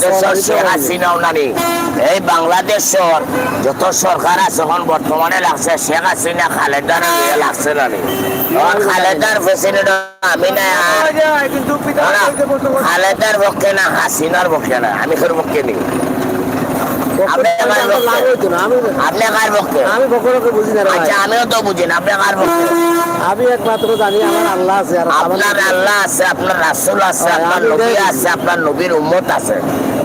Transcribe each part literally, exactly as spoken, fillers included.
বাংলাদেশর শেখ হাসিনাও নানি, এই বাংলাদেশর যত সরকার আছে অখন বর্তমানে লাগছে, শেখ হাসিনা খালেদার লইয়া লাগছে নানি। অখন খালেদার প্রেসিডেন্ট আমি না, আর না, খালেদার পক্ষে না, হাসিনার পক্ষে না, আমি কার পক্ষে নি। আপনি কার পক্ষে? আপনি কার পক্ষে? আমি পক্ষ পক্ষে বুঝি না রে ভাই। আচ্ছা, আমিও তো বুঝি না, আপনি কার পক্ষে? আমি একমাত্র জানি আমার আল্লাহ আছে, আর আমার আপনার আল্লাহ আছে, আপনার রাসূল আছে, হ্যাঁ, আপনার নবী আছে, আপনার নবীর উম্মত আছে।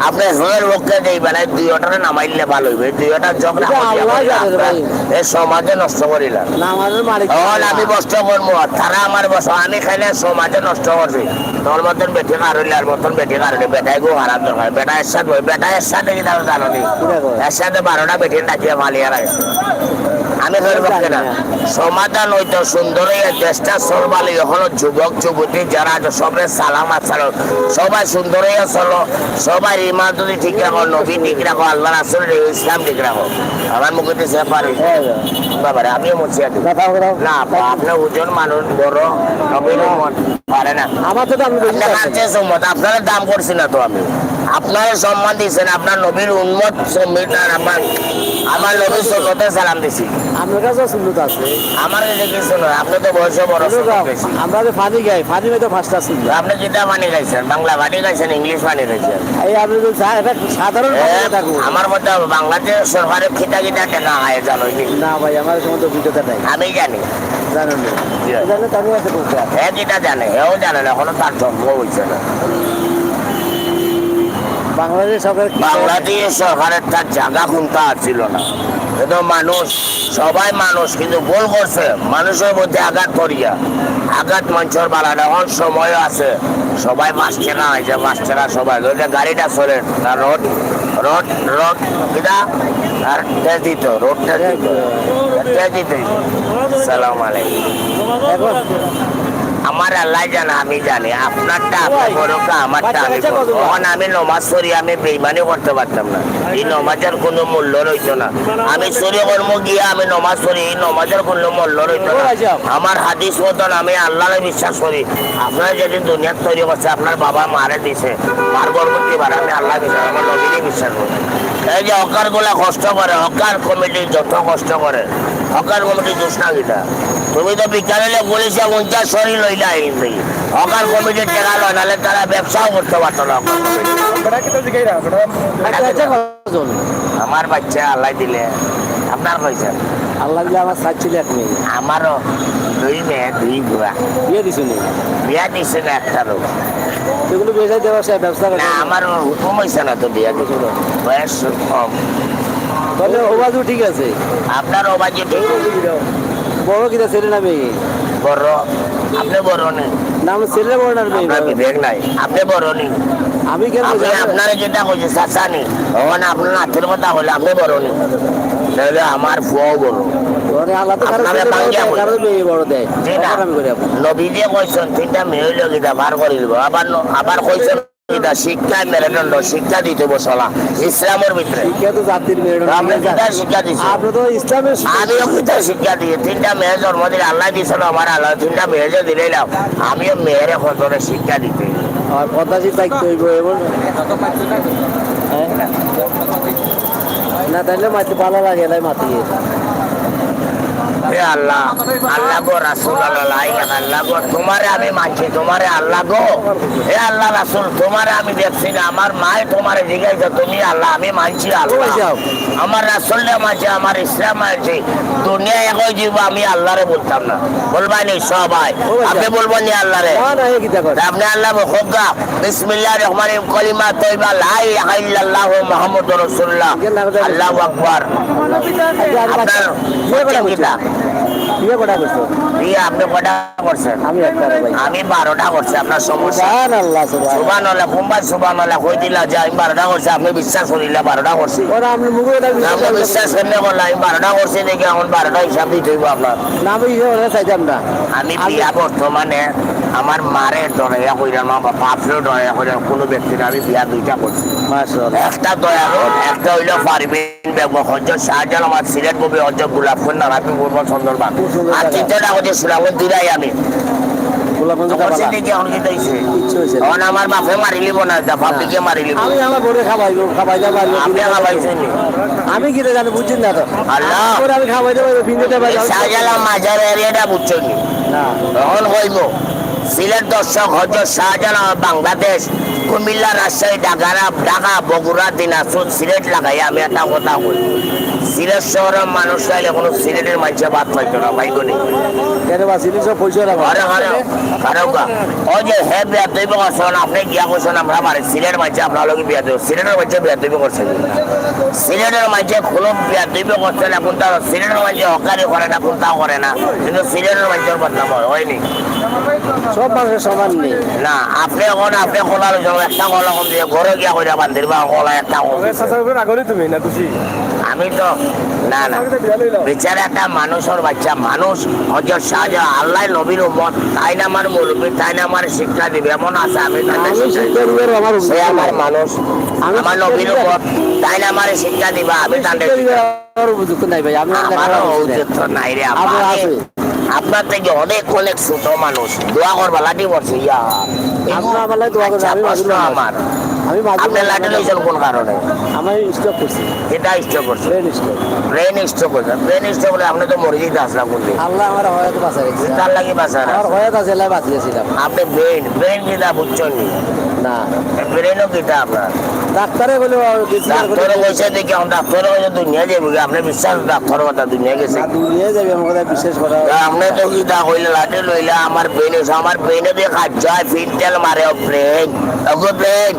আপনি হের পক্ষে যাইবেন, এই দুইটারে নামাইলে ভালো হইবে। এই দুইটা ঝগড়া এটা করিয়া আল্লাহ করিয়া জানে রে আপনার ভাই। এই সমাজে নষ্ট করিলা। না, আমার মালিক অখন আল্লাহ। আমি নষ্ট করবো, তারা আমার বস, আমি খাইলে সমাজে নষ্ট করছি। তোর মতন বেটি কার হইলে আর মতন বেটি কার হইলে, বেটায় গো হারাম দরকার। বেটা এর সাথে, বেটা এর সাথে কি তারা জানো নি? এর সাথে বারোটা বেটি ডাকিয়া ফালিয়া রাখে। আমি ধরে পক্ষে না। সমাধান হইতো সুন্দর হইয়া দেশটা চলবালি, অখন যুবক যুবতী যারা আছে সবে সালাম আসসালাম, সবাই সুন্দর হইয়া চলো, সবাই ইমান যদি ঠিক রাখো, নবী ঠিক রাখো, আল্লাহ রাসুল ইসলাম ঠিক রাখো। আমার মুখে তো সে পারে। বাবারে, আমিও মরছি আর কি। না, আপনার ওজন মানুষ বড়, নবীর উম্মত। পারে না। আমার তো দাম বেশি আপনার আছে। কাছে সম্মত, আপনারা দাম করছি না তো আমি। আপনারা সম্মান দিচ্ছেন, আপনার নবীর উম্মত সম্মিলন, আমার, আমার নবীর সুন্নতে সালাম দিছি। আপনার কাছে সুন্নত আছে। আমার কাছে কিছু নয়, আপনি তো বয়সে বড়, সুন্নত বেশি। আমরা যে পানি খাই, পানি মধ্যে পাঁচটা সুন্নত। আপনি কিতা পানি খাইছেন? বাংলা পানি খাইছেন, ইংলিশ পানি খাইছেন? এই আপনি তো চা-, এটা সাধারণ পানি এ, কথা কই। আমার মধ্যে বাংলাদেশ সরকারের কিতা কিতা টাকা আয় জানো নি? না ভাই, আমার সম্বন্ধে অভিজ্ঞতা নাই। আমি জানি। জানেন না? জি। জানলে তো আমি আছে কোনটা? হে কিতা জানে? হেও জানে না, এখনো তার জন্ম হইছে না। বাংলাদেশ সরকার কি বাংলাদেশ সরকারের তার জায়গা কোনটা ছিল না। এত মানুষ, সবাই মানুষ, কিন্তু ভুল করছে। মানুষের মধ্যে আঘাত করিয়া, আঘাত মানুষের বাড়ানো। এখন সময় আছে, সবাই পাঁচ টাকা হয়েছে, পাঁচ টাকা সবাই। ওই যে গাড়িটা চলে, না রোড, রোড, রোড, কিতা? আর তেজ দিত, রোডটা দিত। তেজ দিত। সালাম আলাইকুম। এখন আমার আল্লাহ জানে, আমি জানি। আপনারটা আপনি করুক, আমারটা আমি করুক। এখন আমি নমাজ পড়ি, আমি বেইমানি করতে পারতাম না। এই নমাজের কোনো মূল্য রইতো না। আমি চুরি করবো গিয়া আমি নমাজ পড়ি, এই নমাজের কোনো মূল্য রইতো না। আমার হাদিস মতন আমি আল্লাহরে বিশ্বাস করি। আপনারা যেদিন দুনিয়ার তৈরি করছে, আপনার বাবা মারে দিছে, মার গর্ভবতী বার, আমি আল্লাহ বিশ্বাস, আমার নবীরে বিশ্বাস করি। এই যে হকার গুলা কষ্ট করে, হকার কমিটি যত কষ্ট করে, হকার কমিটি দোষ না কিতা? তুমি তো বিকালে পুলিশে উনচাশ সরি লইলা এই হকার কমিটির টাকা লয়, নাহলে তারা ব্যবসাও করতে পারতো না। আমার বাচ্চা আল্লাহ দিলে, আপনার কইছেন? আল্লাহ দিলে আমার সাত ছিল এক মেয়ে। আমারও দুই মেয়ে, দুই বুয়া। বিয়ে দিছো নি? বিয়া দিছে না একটারও। এগুলো বিয়ে শাদী দেওয়ার সাথে ব্যবস্থা করে না, আমার হুকুম হইছে না তো বিয়া দিছে। বয়স কম। তাহলে ওবাজু ঠিক আছে? আপনার ওবাজু ঠিক আছে। বড় কিনা ছেলে না মেয়ে? বড়। আপনি বড় নি? না, আমি ছেলে বড় না, মেয়ে আপনার বড়। বিবেক নাই। আপনি বড় নি? আমি কেন আমি বলবো? আপনারে যেটা কইছি, চাচা নি। ওখানে আপনার নাতির কথা কইলে আপনি বড় নি। তাহলে আমার ফুয়াও বড়। ওরে আল্লাহ তো কারো আপনারে ছেলে বড় ভাঙ্গিয়া দেয়, বলে। কারো মেয়ে বড় দেয়। জি না। তখন আমি করি আপনার। নবীজি কইছেন, তিনটা মেয়ে হইলে কিতা বার করে দিব। আবার ন-, আবার কইছেন, এটা শিক্ষায় মেরুদণ্ড, শিক্ষা দিতে বসলা ইসলামের ভিতরে। শিক্ষা তো জাতির মেরুদণ্ড। আপনি কিতা শিক্ষা দিছেন? আপনি তো ইসলামের শিক্ষা আমিও কিতা শিক্ষা দিয়ে, তিনটা মেয়ে জন্ম দিলে আল্লাহ দিয়েছিল, আমার আল্লাহ তিনটা মেয়ে যে দিলে এলাম, আমিও মেয়েরে হজরে শিক্ষা দিতে। আর কথা শিক্ষা তো হইব, এমন। হ্যাঁ? না, তাইলে মাটি ভালো লাগে, এলাই মাটি। হে আল্লাহ, আল্লাহ গো, রাসূল আল্লাহ, লা ইলাহা ইল্লাল্লাহ গো, তোমারে আমি মানছি, তোমারে আল্লাহ গো। হে আল্লাহ রাসূল, তোমারে আমি দেখছি না, আমার মায়ে তোমারে জিজ্ঞাসা, তুমি আল্লাহ, আমি মানছি আল্লাহ। ওই যাও। আমার রাসূলরে মানছি, আমার ইসলাম মানছি। দুনিয়া এক হয়ে যাইব, আমি আল্লাহরে বলতাম না। বলবা নি সবাই? ওই যাও। আপনি বলবেন নি আল্লাহরে? না, না, এ কিতা কয়? তা আপনি আল্লাহ হোক গা। বিসমিল্লাহির রহমানির রহিম, কলিমা তৈবা, লা ইলাহা ইল্লাল্লাহু মুহাম্মাদুর রাসূলুল্লাহ। আল্লাহু আকবার। আচ্ছা, আচ্ছা, আপনার বিয়ে কটা করছেন? কিতা? বিয়ে কটা করছেন? বিয়ে আপনি কটা করছেন? আমি একটা রে ভাই। আমি বারোটা করছি, আপনার সমস্যা। সুবহানাল্লাহ, সুবহানাল্লাহ। সুবহানাল্লাহ, কোনবা সুবহানাল্লাহ কই দিলা যে আমি বারোটা করছি, আপনি বিশ্বাস করিলা বারোটা করছি। ওরা আপনি মুখে ওটা বিশ্বাস আপনি করেন। বিশ্বাস কেমনে করলা? আমি বারোটা করছি দেখি এখন বারোটা হিসাব দিতে হইব আপনার। না, আমি ইয়ে ওরা চাইতাম না। আমি আমি বিয়া বর্তমানে আমার মারে ডরাইয়া কইরা, মা বাবা, বাপরেও ডরাইয়া কইরা, কোনো ব্যক্তির আমি বিয়া দুইটা করছি। মাশাআল্লাহ। একটা দয়ারুল, একটা হইল পারভিন বেগম, হজরত শাহজালাল, আমার সিলেট কবি হজরত গোলাপ কন্যা রাবি পূর্ব সুন্দরবন। খুব সুন্দর আর জায়গা। তৃতীয়টা হচ্ছে সুলাইমান দিলাই আমি। গোলাপগঞ্জ তখন কাবালা। সেটা কি এখন কিতা অইছে? কিচ্ছু অইছে না। তখন আমার বাপে মারিলিব না, এটা পাবলিকে মারিলিব। আমি আমার বউরে খাবাইবো, খাবাইলে মারিবো। আপনি খাবাইছেন নি? আমি কিতা জানি, বুঝছি না তো। আল্লাহ। আমি করে আমি খাবাইতে পারবো, পিন্দিতে পারবো। এই শাহজালাল মাজার এরিয়াটা বুঝছেন নি? না। তখন কইব, সিলেট দর্শক, হজরত শাহজালাল বাংলাদেশ, কুমিল্লা, রাজশাহী, ঢাকা, ঢাকা, বগুড়া, দিনাজপুর, সিলেট লাগাই আমি একটা কথা কই। সিলেট শহরের মানুষ চাইলে কোনো সিলেটের মানষে ভাত পাইতো না, পাইতো নি। কেন বা সিলেট সব পয়সা রাখো? আরে, আরে, কারণ কা-, ওই যে হে বেয়াদবি করছেন, আপনি গিয়া করছেন, আমরা বাড়ি সিলেট মানষে আপনার লগে বেয়াদবি, সিলেটের মানষে বেয়াদবি করছেন। সিলেটের মানষে কোনো বেয়াদবি করছে না, কোনটা সিলেটের মানষে হকারি করে না, কোনটাও করে না, কিন্তু সিলেটের মানষের বদনাম হয়, হয়নি? সব মানুষের সমান নেই। না, আপনি এখন, আপনি খোলা রয়েছেন, একটা কলা কম দিয়ে ঘরে গিয়া কইরা বান্দির বা কলা একটা কম। ওরে চাচার উপরে রাগ হলে তুমি না খুশি? আমি তো, না, না। বিচার একটা মানুষের বাচ্চা, মানুষ, হজরত শাহজালাল, আল্লাহ নবীর উম্মত, তাই না আমার মুরব্বী, তাই না আমার শিক্ষা দিবে, এমন আছে, আমি তাদের আমি শিক্ষা শিক্ষা দিবার আমার সে অভিযোগ আমার নাই। মানুষ, আমি আমার শিক্ষা নবীর দিবার উম্মত, তাই না আমার শিক্ষা দিবা, আমি তাদের শিক্ষা দিবার আমার অভিযোগ নাই ভাই, আমি আর আমারও লেখাপড়া করছি না। উচিত তো নাই রে, আমার আমি আছে। আপনার থেকে অনেক, অনেক ছোট মানুষ। দোয়া করবা, লাঠি পড়ছে, ইয়া। আপনার আমার লাগে দোয়া করবেন, আচ্ছা, আমি মাঝে প্রশ্ন মাঝে আমার। আমি মাঝে আপনি মাঝে লাঠি লইছেন কোন কারণে? আমি স্ট্রোক করছি। এটা স্ট্রোক করছে? Brain stroke. ব্রেন স্ট্রোক করছে। ব্রেন স্ট্রোক হলে আপনি তো মরে যেতে আসলাম কোনদিন। আল্লাহ আমার হয়াত বাঁচাই রাখছে। তার লাগি বাঁচার আমার আছে। হয়াত আছে, আল্লাহ বাঁচিয়েছিলাম। আপনি ব্রেন, ব্রেন কিতা বুঝছেন নি? না। ব্রেনও কিতা আপনার? ডাক্তারে বলে, ও, গেছি ডাক্তারে ডাক্তারে। কইছে দেখি, এখন ডাক্তারে কইছে দুনিয়া যাইব গি, আপনি বিশ্বাস ডাক্তার কথা দুনিয়া গেছে? না, দুনিয়া যাবে, আমার কথা বিশ্বাস করা। তা আপনি তো কিতা কইলে, লাঠি লইলা, আমার ব্রেন এসে, আমার ব্রেনে দিয়ে কাজ যায়, ফিনটেল মারে, ও ব্রেন, ওগো ব্রেন,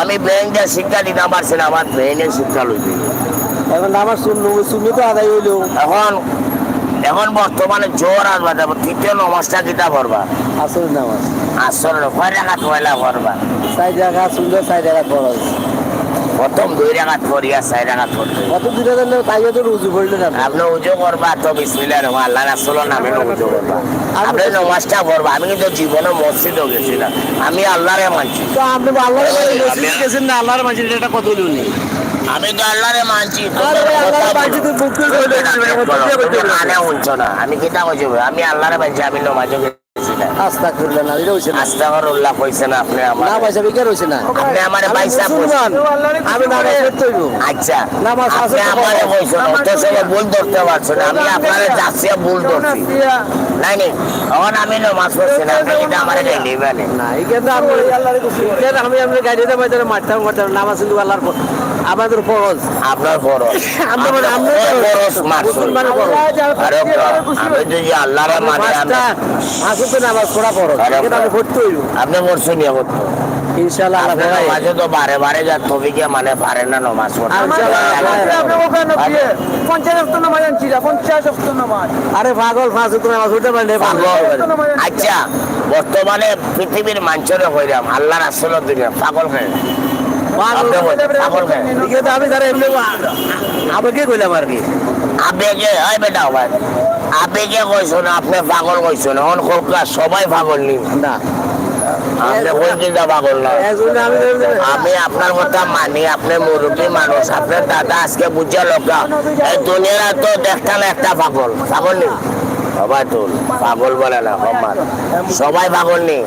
আমি ব্রেন দিয়ে শিক্ষা দিতে পারছি না, আমার ব্রেনে শিক্ষা লইবে। এখন আমার শূন্য, শূন্য তো আদায় হইলো। এখন, এখন বর্তমানে জোহর আসবা, তারপর তৃতীয় নমাজটা কিতা পড়বা? আসর নামাজ। আসর কয় রাকাত পয়লা পড়বা? চার রাকাত সুন্নত, চার রাকাত ফরজ। প্রথম দুই রাকাত পড়িয়া চার রাকাত পড়বে। কত দূরে গেলে তাই তো উজু পড়লে না। আপনি উজু করবা তো বিসমিল্লাহির রহমান, আল্লাহ রাসূলের নামে উজু করবা। আপনি নমাজটা পড়বা। আমি কিন্তু জীবনে মসজিদও গেছি না। আমি আল্লাহরে মানছি। তো আপনি আল্লাহরে মানছি, এই, মসজিদে আপনি গেছেন না, আল্লাহরে মানছেন, এটা কত হইল নি? আমি তো আল্লাহরে মানছি। আরে ভাই, আল্লাহরে মানছি, তুই মুখ তুলে ধরে বলবি, আমি বলবি, বলবি। কানে শুনছো না। আমি কিতা কইছি? আমি আল্লাহরে মানছি, আমি নমাজও গেছি না। আস্তাগফিরুল্লাহ, না, এটা হইছে না। আস্তাগফিরুল্লাহ কইছে না আপনি আমার। না, ভাই সাহেব, এটা হইছে না। আপনি আমারে আমি ভাই সাহেব মুসলমান, কইছেন। আমি নামাজ পড়তে হইব। আচ্ছা, নামাজ আছে আপনি তো আমারে পড়ো। কইছেন, অত সময় ভুল ধরতে পারছেন। আমি আপনারে যাচিয়া ভুল ধরছি। নাই, নাই, এখন আমি নমাজ পড়ছি না, আপনি কিন্তু আমারে গাইলে মানে। না, এই ক্ষেত্রে আমি, এই ক্ষেত্রে আমি আপনার গাড়িতে মারতাম, মারতাম, নামাজ কিন্তু আল্লাহর ফ-, আমাদের ফরজ। আপনার ফরজ। আমরা মানে, আপনার আমরা ফরজ। ফরজ মারছি। মুসলমানের ফরজ। আরে, আমি যদি আল্লাহরে মানি, আমি পাঁচটা, পাঁচ ওয়াক্ত নামাজ পড়া ফরজ। আরে, এটা আমি পড়তে হইব। আপনি পড়ছেন ইয়া করতে। ইনশাআল্লাহ, আল্লাহ আপনি পড়াই। নমাজে তো বারে বারে যার তৌফিকে মানে পারেন না নমাজ পড়তে। আচ্ছা, আচ্ছা, আচ্ছা। আপনি ওখানে গিয়ে পঞ্চাশ ওয়াক্ত নামাজ আনছি না, পঞ্চাশ ওয়াক্ত নামাজ। আরে পাগল, পাঁচ ওয়াক্ত নামাজ পড়তে পারেন না, পাগল। পঞ্চাশ ওয়াক্ত নামাজ আনছি না। আচ্ছা, বর্তমানে পৃথিবীর মানষরে কইরাম, আল্লাহর আসল দুনিয়া, পাগল কেনে? পাগল, পাগল কেনে? এটা তো আমি তারা এমনি আ-, আবেগে কইলাম আর কি। আবেগে, এই বেটা, ভাই, আবেগে কইছো না, আপনি পাগল কইছো না, এখন কউক্কা সবাই পাগল নি? না। আপনি কোন চিন্তা পাগল না? একজন আমি ধরে দেবে। আমি আপনার কথা মানি, আপনি মুরব্বী মানুষ, আপনার দাদা আজকে বুঝা লোকা। এই দুনিয়ার তো দেখতা না একটা পাগল, পাগল নি? সবাই তো পাগল বলে না, কম মার। সবাই পাগল নি?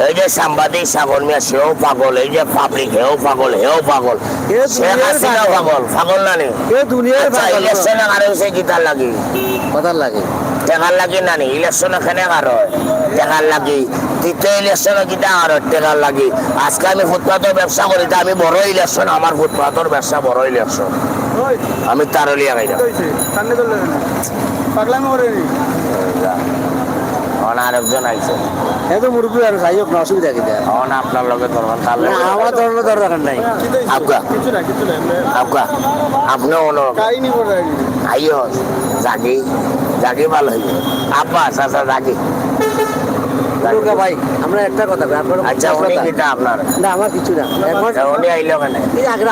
এই যে সাংবাদিক সাগর মিয়া, সেও পাগল, এই যে পাবলিক, হেও পাগল, হেও পাগল। এ শেখ দুনিয়ার হাসিনাও পাগল। পাগল, পাগল না নি? এ দুনিয়ার আচ্ছা, পাগল। ইলেকশনে কারো সে কিতার লাগি? কথার লাগি। টেকার লাগি না নি? ইলেকশনে কেনে কারো? টেকার লাগি। দ্বিতীয় ইলেকশনে কিতা কারো? টেকার লাগি। আজকে আমি ফুটপাতর ব্যবসা করি, তা আমি বড় ইলেকশন, আমার ফুটপাতর ব্যবসা বড় ইলেকশন। ওই। আমি তারলিয়া খাইতাম। কি হইছে? কান্দে ধরলে কেন? পাগলামি করে নি? এখন আরেকজন আইছে। এ তো মুরব্বী মানুষ, আইও না, অসুবিধা কি? এখন আপনার লগে ধরবেন, তার না, লগে আমার ধরবে, দরকার নাই। কি হইছে? আবগা। কিছু না, কিছু না, এমনি। আবগা। আপনি হলো। কাহিনী করে রাখি। আইও, জাগি, জাগি ভালো হইল। আব্বা, চাচা, জাগি। দুর্গা ভাই, আমরা একটা কথা কই, আপনার আচ্ছা, উনি কথা। কিতা আপনার? না, আমার কিছু না। এখন আচ্ছা, উনি আইলো কেনে? এই আগে